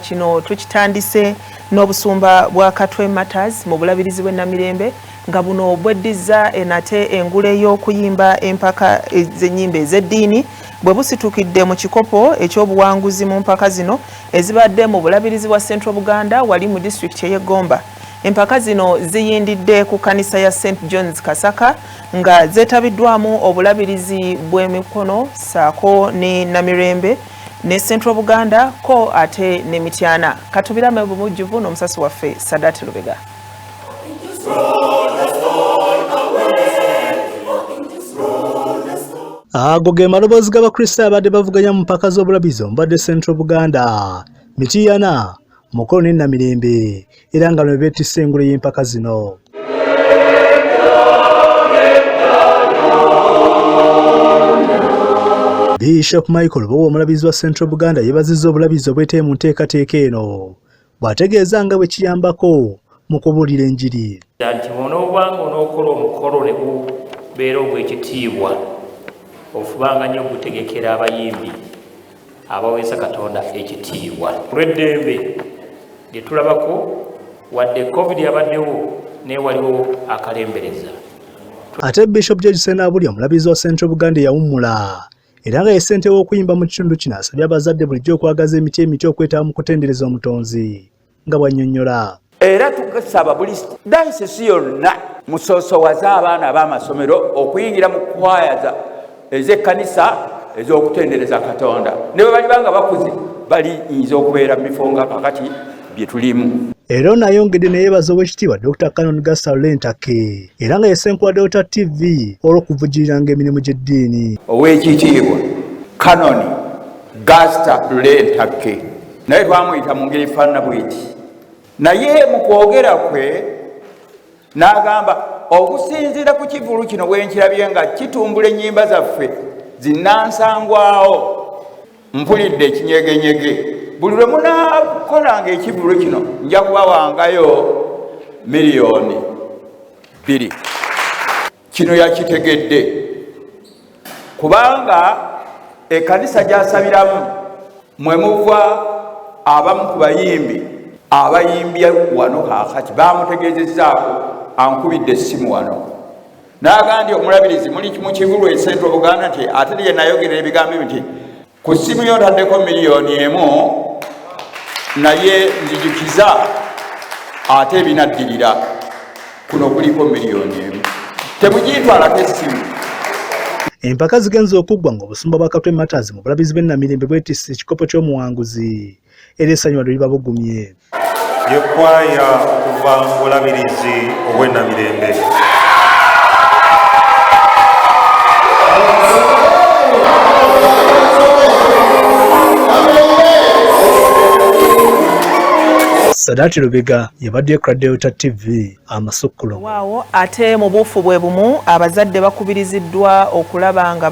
Kino tukitandise n'obusumba bwa Katwe Matters mu bulabirizi bw'e Namirembe, nga buno bweddizza nate engule y'okuyimba empaka z'ennyimba ez'eddiini, bwe busitukidde mu kikopo eky'obuwanguzi mu mpaka zino ezibadde mu bulabirizi bwa Central Buganda, wali mu disitulikiti ey'e Gomba. Empaka zino ziyindidde ku kkanisa ya St John's Kasaka, nga zeetabiddwamu obulabirizi bw'emikono ssaako ne Namirembe ne Central Buganda, ko ate ne Mityana. Katubirame bumujjuvu n'omusasi waffe Sadat Lubega. Ago ge maloboozi g'Abakristaayo abadde bavuganya mu mpaka z'obulabizi omubadde Central Buganda, Mityana, Mukono ne Namirembe, era nga lwe beetisse engule y'empaka zino. Bishop Michael Lubowa, omulabirizi wa Central Buganda, yeebazizza obulabirizi obwetee mu nteekateeka eno, bw'ategeeza nga bwe kiyambako mu kubuulira enjiri. Nti bw'onoobanga onookola omukolo ne gubeera ogw'ekitiibwa, ofubanga nnyo ogutegekera abayimbi abaweesa Katonda ekitiibwa. Olw'eddembe lye tulabako, wadde COVID yabaddewo, naye waliwo akalembereza. Ate Bishop George Ssenabulya, omulabirizi wa Central Buganda eyawummula era nga ye ssentebe w'okuyimba mu kitundu kino, asabye abazadde bulijjo okwagaza emiti emiti okwetaba mu kutendereza Omutonzi, nga bw'annyonnyola. Era tugasaba buli dayisisi yonna musoosowaze abaana ab'amasomero okuyingira mu kwaya ez'ekkanisa ez'okutendereza Katonda. Ne bwe baliba nga bakuze, baliyinza okubeera mu bifo nga kakati bye tulimu. Era ono ayongedde ne yeebaza Oweekitiibwa Dr. Canon Gaster Lule Ntake, era nga ye ssenkulu wa Delta TV, olw'okuvujjiriranga emirimu gy'eddiini. Oweekitiibwa Canon Gaster Lule Ntake naye twamuyita mu ngeri efaanana bweti, naye mu kwogera kwe n'agamba, okusinziira ku kivulu kino bwenkirabye nga kitumbula ennyimba zaffe zinnansangwawo, mpulidde ekinyegenyege. Buli lwe munaakolanga ekivulu kino, nja kubawangayo 2 miliyoni. Kino yakitegedde kubanga ekkanisa gy'asabiramu mwe muva abamu ku bayimbi abayimbya wano kaakati. Bamutegeezezzaako, ankubidde essimu wano n'agamba nti, "Omulabirizi, muli mu kivulu e Central Buganda," nti ate ye nayogerera ebigambo ebyo nti, "Ku ssimu yo ntaddeko 1 miliyoni, naye nzijukiza ate ebinaddirira kuno kuliko 1 miliyoni, temugiyitwalako essimu." Empaka zigenze okuggwa ng'obusumba bwa Katwe Matters mu bulabizi bw'e Namirembe bwetisse ekikopo ky'omuwanguzi, era essanyu lwe libabugumye. Yekwaya okuva mu bulabirizi obw'enamirembe. Sadati Lubega yabadde ku Delta TV amasukkulo. Waawo, ate mu buufu bwe bumu, abazadde bakubiriziddwa okulaba nga